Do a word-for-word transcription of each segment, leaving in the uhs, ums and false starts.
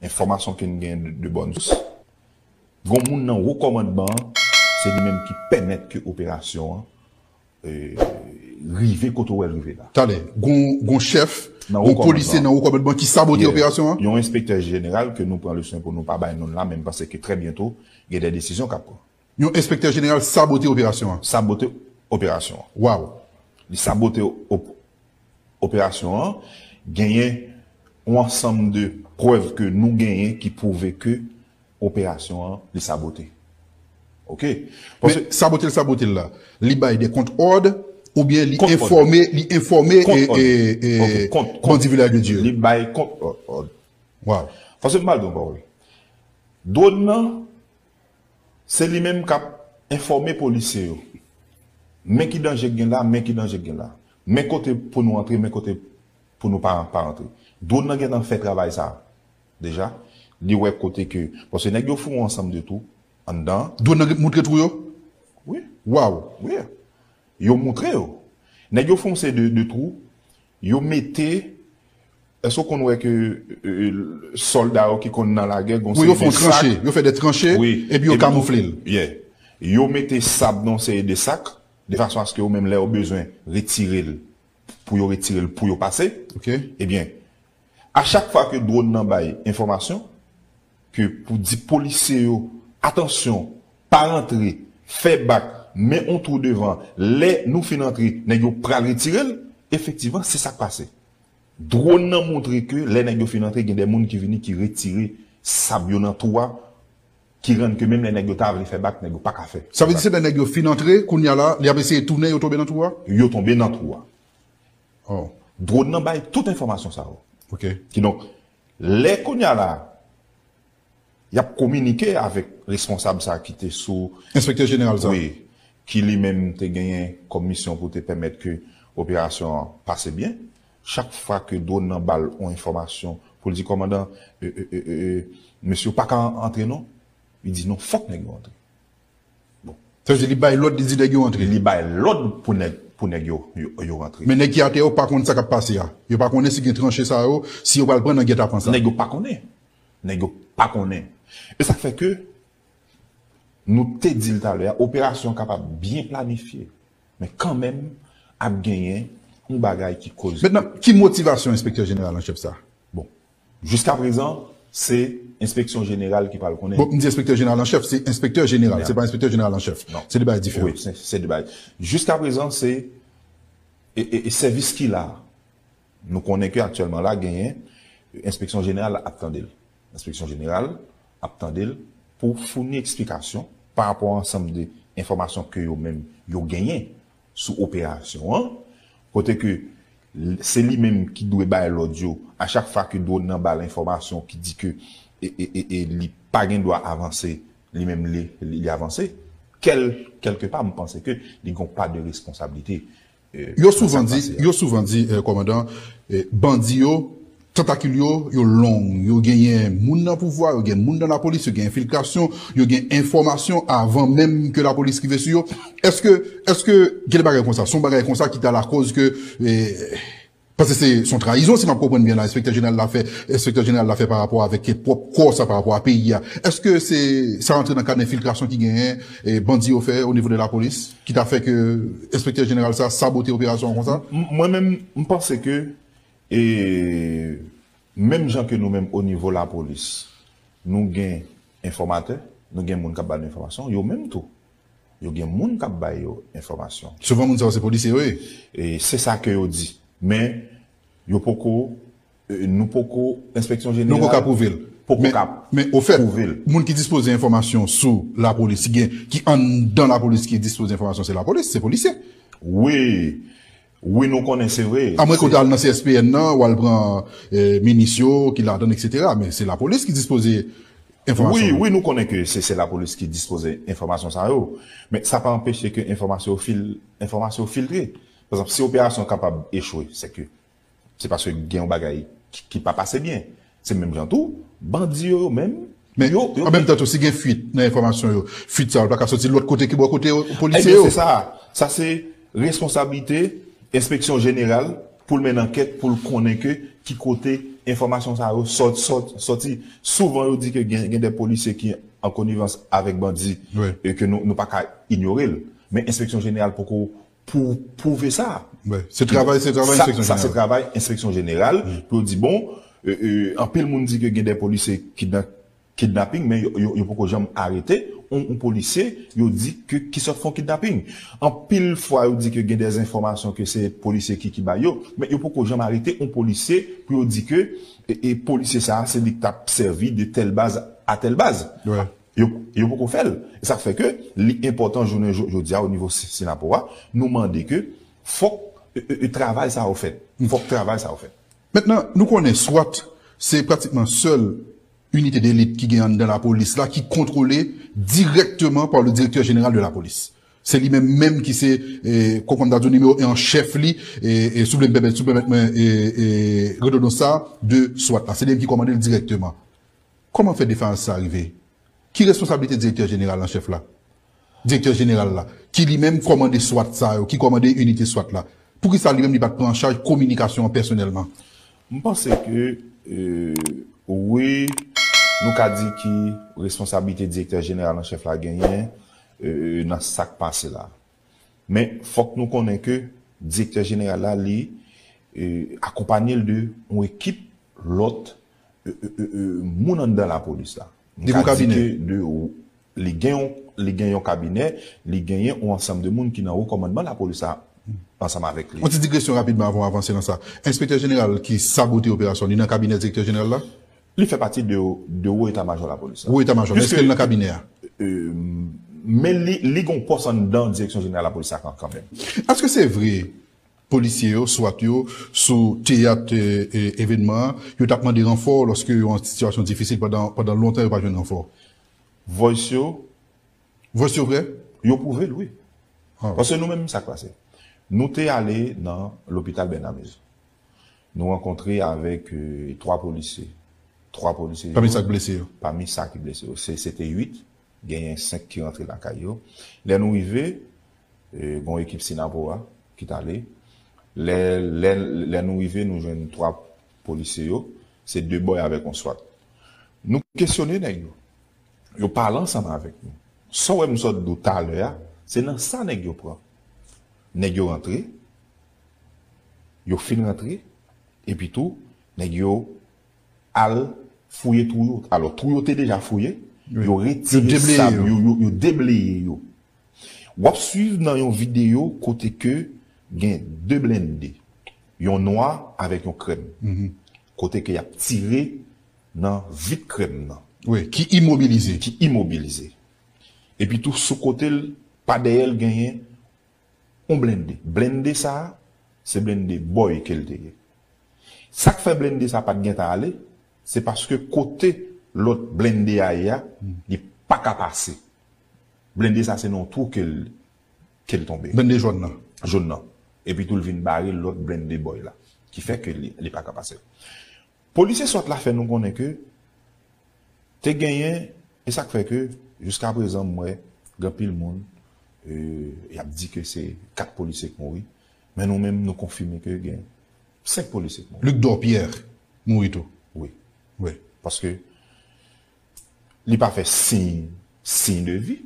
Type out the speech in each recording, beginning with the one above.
enfòmasyon ke n gen de, de bòn sous, gon moun nan wo kòmandman an, se li menm ki pèmèt ke operasyon an e, rive kote w wè l rive la. Talè, gon, gon chèf, gon polisye nan wo kòmandman ki sabote operasyon an? Yon enspektè jeneral ke nou pran le swen pou nou pa bay non l la, men m panse ke trè byento, gen de desizyon k ap pran. Yon enspektè jeneral sabote operasyon an? Sabote operasyon an. Waw. Li sabote op- operasyon an, genyen yon ansanm de prèv ke nou genyen ki pwouve ke operasyon an, li sabote. Oke? Men sabote l, sabote l la, li bay de kont òd, oubyen li enfòme, li enfòme e, e, e bandi Vilaj de Dye? Li bay kont òd. Waw. Paske m pral di yon pawòl. Dwòn nan, se li menm k ap enfòme polisye yo. Men ki danje k gen la, men ki danje k gen la. Men kote pou nou antre, men kote pou nou pa, pa antre. Dwòn nan gentan fè travay sa a. Deja, li wè kote ke, paske nèg yo fè yon ansanm de twou anndan. Dwòn nan moutre twou yo? Wi. Waw. Wi. Yo moutre yo. Nèg yo fè yon seri de, de twou, yo mete, èske w konn wè ke, e, e, sòlda yo ki konn nan lagè, gon seri de sak. Wi, yo fè yon tranche, yo fè de tranche, epi yo kamoufle l. Yeah. Yo mete sab nan yon seri de sak, de fason aske yo menm lè yo bezwen retire l, pou yo retire l, pou yo pase. Oke. Ebyen, a chak fwa ke dwòn nan bay enfòmasyon, ke pou di polisye yo, atansyon, pa rantre, fè bak, men yon twou devan, lè nou fin antre, nèg yo pral retire l, efektivman, se sa k pase. Dwòn nan montre ke lè nèg yo fin antre, gen de moun ki vini ki retire sab yo nan twou a, ki rann ke menm lè nèg yo ta vle fè bak, nèg yo pa ka fè. Sa vle di se lè nèg yo fin antre, kounye a la, li ap eseye tounen, yo tonbe nan twou a? Yo tonbe nan twou a. Oh. Dwòn nan bay tout enfòmasyon sa yo. Oke. Kidonk, lè kounye a la, y ap kominike avèk responsab sa ki te sou... Enspektè jeneral sa. Wi, ki li menm te genyen kòm misyon pou te pèmèt ke operasyon an pase byen. Chak fwa ke dwòn nan ba l yon enfòmasyon pou l di, kòmandan, e, e, e, e, e, mesye yo pa ka antre non, li di non, fòk nèg yo antre. Bon. Sa vle di li bay lòd, li di nèg yo antre. Li bay lòd pou nèg, pou nèg yo, yo, yo rantre. Men nèg ki atè yo pa konn sa k ap pase a. Yo pa konnen si gen tranche sa yo, si yo pral pran nan gètapan sa. Nèg yo pa konnen. Nèg yo pa konnen. E sa k fè ke nou te di l talè a, operasyon an kapab byen planifye, men kanmenm ap genyen yon bagay ki koze. Mentnan, ki motivasyon enspektè jeneral an chèf sa? Bon, jiskaprezan, se enspeksyon jeneral ki pral konnen. Bon, m di enspektè jeneral an chèf, se enspektè jeneral, se pa enspektè jeneral an chèf. Non. Se de bagay diferan. Wi, se, se de bagay. Jiskaprezan, se, e, e, e sèvis ki la. Nou konnen ke aktyèlman la, genyen, enspeksyon jeneral ap tande l. Enspeksyon jeneral ap tande l pou founi eksplikasyon pa rapò a ansanm de enfòmasyon ke yo menm yo genyen sou operasyon an, kote ke l-, se li menm ki dwe bay lòd yo a chak fwa ke dwòn nan ba l enfòmasyon ki di ke e, e, e, e li pa gen dwa avanse, li menm li, li, li avanse, kèl, kèlkepa, m panse ke li gen yon pa de responsablite. Yo souvan di, yo souvan di, eh, kòmandan, eh, bandi yo, tantakil yo, yo long. Yo genyen moun nan pouvwa, yo gen moun nan lapolis, yo gen enfiltrasyon, yo gen enfòmasyon avan menm ke lapolis rive sou yo. Èske, èske gen de bagay konsa? Se yon bagay konsa ki ta lakòz ke, eh, paske se, se yon trayizon, si m ap konprann byen la, enspektè jeneral la fè, enspektè jeneral la fè pa rapò avèk pwòp kò sa, pa rapò a peyi a. Èske se, sa rantre nan kad enfiltrasyon ki genyen, eh, bandi yo fè o nivo de lapolis? Ki ta fè ke enspektè jeneral sa sabote operasyon an konsa? M-, mwen menm, m panse ke, e, menm jan ke nou menm o nivo lapolis, nou gen enfòmatè, nou gen moun k ap ba nou enfòmasyon, yo menm tou, yo gen moun k ap ba yo enfòmasyon. Souvan moun sa yo se polisye yo ye. E se sa ke yo di. Men, yo poko, e, nou poko, enspeksyon jeneral poko ka pwouve l. Poko ka pwouve l. Men, men, ofèt, moun ki dispoze enfòmasyon sou lapolis, ki gen, ki anndan lapolis ki dispoze enfòmasyon, se lapolis, se polisye. Wi. Wi, nou konnen, se vre. Amwen ke w ta al nan C S P N nan, w al pran, e, minis yo ki ladan, et cetera. Men se lapolis ki dispoze enfòmasyon. Wi, wi, nou konnen ke se, se lapolis ki dispoze enfòmasyon sa yo. Men sa pa anpeche ke enfòmasyon yo fil-, enfòmasyon yo filtre. Pa egzanp, si operasyon kapab echwe, se ke se paske gen yon bagay ki, ki pa pase byen. Se menm jan tou, bandi yo, yo menm, men yo, yo an menm tan tou, si gen fuit nan enfòmasyon yo, fuit sa yo pa ka soti lòt kote ki bò kote yo, polisye yo. Ebyen, se sa. Sa se responsablite enspeksyon jeneral pou l mennen ankèt, pou l konnen ke ki kote enfòmasyon sa yo sòt, sòt, sòti. Souvan, yo di ke gen, gen de polisye ki an konivans avèk bandi, e ke nou, nou pa ka inyore l. Men Enspeksyon Jeneral poko pou, pwouve sa. Se travay, se travay Enspeksyon Jeneral. Sa se travay Enspeksyon Jeneral pou yo di, bon, anpil moun di ke gen de polisye ki nan kidnaping, men yo, yo, yo poko janm arete yon, yon polisye, yo di ke ki sot fè yon kidnaping. Anpil fwa, yo di ke gen de enfòmasyon ke se polisye ki, ki bay yo, men yo poko janm arete yon polisye pou yo di ke e, e polisye sa a, se li k t ap sèvi de tèl baz a tèl baz. Yo, yo poko fè l. E sa k fè ke li enpòtan jounen jo-, jodi a o nivo si-, Sinapo a, nou mande ke fòk e, e, e, travay sa yo fèt. Fòk travay sa yo fèt. Mentnan, nou konnen SWAT se pratikman sèl inite delit ki gen anndan lapolis la, ki kontwole dirèkteman pa le directeur général de la police. Se li menm menm ki se, e, kòm m ta di w, nimewo en an chèf li, e, e, si w vle m pèmèt, si w pèmèt mwen, e, e, redondan sa, de SWAT la. Se li menm ki kòmande l dirèkteman. Kòman fè defayans sa rive? Ki responsablite direktè jeneral an chèf la? Direktè jeneral la, ki li menm kòmande SWAT sa yo, ki kòmande inite SWAT la, poukisa li menm li pa t pran an chaj kominikasyon an pèsonèlman? M panse ke, e, wi, nou ka di ki responsablite direktè jeneral an chèf la genyen, e, nan sa k pase la. Men fòk nou konnen ke direktè jeneral la, li, e, akonpanye l de yon ekip lòt, e, e, e, e, moun anndan lapolis la. M ka di ke de, li gen yon, li gen yon kabinè, li genyen yon ansanm de moun ki nan wo kòmandman lapolis la ansanm avèk li. Yon ti digresyon rapidman avan w avanse nan sa. Enspektè jeneral ki sabote operasyon, li nan kabinè direktè jeneral la? Li fè pati de, de wo eta majò lapolis la. Wo eta majò, men èske l nan kabinè a? Men li, li gen yon pòs anndan direksyon jeneral lapolis la kan, kanmenm. Èske se vre polisye yo, SWAT yo, sou teyat, e, e, evènman an, yo t ap mande ranfò lòske yo an sitiyasyon difisil pandan, pandan lontan yo pa jwenn ranfò? Voice yo. Voice yo vre? Yo pwouve l, wi. Paske nou menm, sa k pase? Nou te ale nan lopital Bènamiz. Nou rankontre avèk, e, twa polisye. Twa polisye. Pami sa k blese yo? Pami sa ki blese yo. Se, se te uit. Genyen senk ki rantre lakay yo. Lè nou rive, e, gen yon ekip Sinapo a ki t ale. Lè, lè, lè nou rive, nou jwenn twa polisye yo. Se de bòy avèk yon SWAT. Nou kesyone nèg yo. Yo pale ansanm avèk nou. Sa w wè m sot di w talè a, se nan sa nèg yo pran. Nèg yo rantre, yo fin rantre, epi tou, nèg yo al fouye twou yo. Alò, twou yo te deja fouye, yo retire sab yo, yo, yo debleye yo. W ap swiv nan yon videyo kote ke gen de blende, yon nwa avèk yon krèm, kote ke y ap tire nan vit krèm nan. Wi, ki imobilize. Ki imobilize. Epi tou sou kote l, pa dèyè l genyen yon blende. Blende sa a, se blende bòy ke l te ye. Sa k fè blende sa pa t gentan ale, se paske kote lòt blende a ye a, li pa ka pase. Blende sa se nan yon twou ke l, ke l tonbe. Blende jòn nan. Jòn nan. Epi tou l vin bare lòt blende bòy la. Ki fè ke li, li pa ka pase. Polisye SWAT la fè nou konnen ke te genyen, e sa k fè ke jiskaprezan m wè gen anpil moun, e, y ap di ke se kat polisye k mouri, men nou menm nou konfime ke gen senk polisye k mouri. Luc Dorpierre mouri tou. Wi. Wi. Paske li pa fè siy, siy de vi.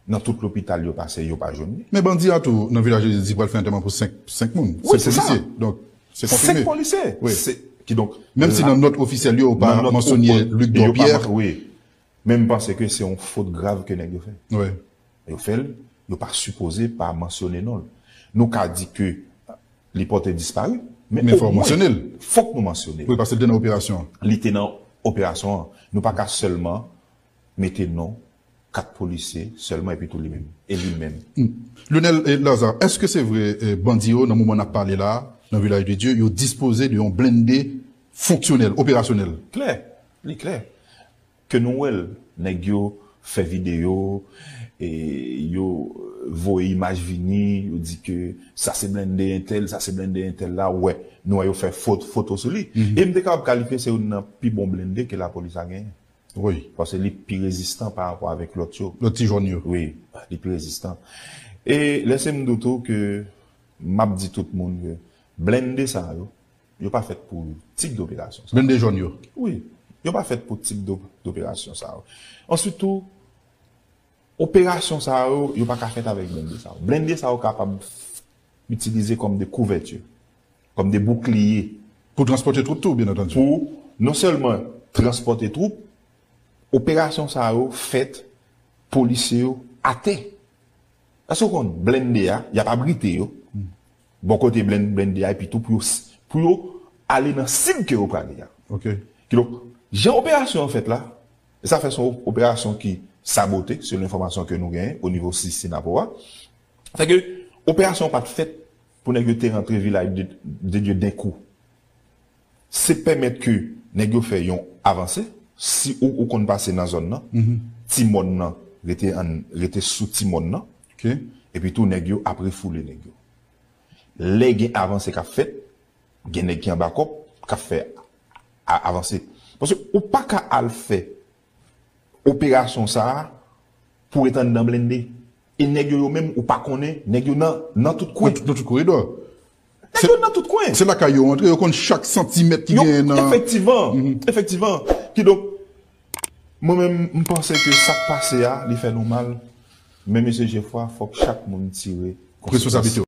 Nan tout lopital yo pase, yo pa jwenn li. Men bandi a tou, nan Vilaj de Dye, di pral fè antèman pou senk, senk moun. Wi, se sa. Senk polisye. Donk, se konfime. Senk polisye. Wi. Se, kidonk, menm si nan nòt ofisyèl yo, yo pa mansyone Luc Dorpierre. Wi. Men m panse ke se yon fot grav ke nèg yo fè. Wi. Yo fè l, yo pa sipoze pa mansyone non l. Nou ka di ke li pòte dispari, men fòk nou mansyone l. Fòk nou mansyone l. Wi, paske l te nan operasyon an. Li te nan operasyon an. Nou pa ka sèlman mete non kat polisye sèlman epi tou li menm. E li menm. Lionel, e, Lazarre, èske se vre, e, bandi yo, nan moman n ap pale la, nan Vilaj de Dye, yo dispoze de yon blende fonksyonèl, operasyonèl? Klè, li klè. Ke nou wè l, nèg yo fè videyo, e, yo voye imaj vini, yo di ke sa se blende entèl, sa se blende entèl la, ou wè, nou wè yo fè fot-, foto sou li. E m te kapab kalifye se youn nan pi bon blende ke lapolis la genyen. Wi. Paske li pi rezistan pa rapò avèk lòt yo. Lòt ti jòn yo. Wi, li pi rezistan. E lèse m di w tou ke m ap di tout moun ke blende sa yo, yo pa fèt pou tip doperasyon sa. Blende jòn yo. Wi. Yo pa fèt pou tip do- doperasyon sa yo. Answit tou, operasyon sa yo, yo pa ka fèt avèk blende sa yo. Blende sa yo kapab itilize kòm de kouvèti, kòm de boukliye. Pou transpòte twoup tou, byen antandi. Pou non sèlman transpòte twoup, operasyon sa yo fèt, polisye yo atè. Èske w konn blende a, y ap abrite yo bò kote blende a, epi tou pou yo, pou yo ale nan sib ke yo prale a. Ok. Kidonk, jan operasyon an fèt la, e sa fè se yon operasyon ki sabote, selon enfòmasyon ke nou genyen o nivo si Sinapo a. Fè ke operasyon an pa t fèt pou nèg yo te rantre Vilaj de, de Dye denkou. Se pèmèt ke nèg yo fè yon avanse, si ou, ou konn pase nan zòn nan, ti mòn nan, rete, an, rete sou ti mòn nan, Ok. epi tou nèg yo ap refoule nèg yo. Lè gen avanse k ap fèt, gen nèg ki anba kòb k ap fè a- avanse. Paske ou pa ka al fè operasyon sa a pou ret anndan blende. E nèg yo, yo menm, ou pa konnen, nèg yo nan, nan tout kwen. Nan tout koridò. Nèg yo nan tout kwen. Se lakay yo antre, yo konn chak santimèt ki Yo, genyen nan. Efektivman, efektivman. Kidonk, mwen menm, m panse ke sa k pase a, li fè nou mal. Men mesye Jefwa, fòk chak moun tire Responsablite.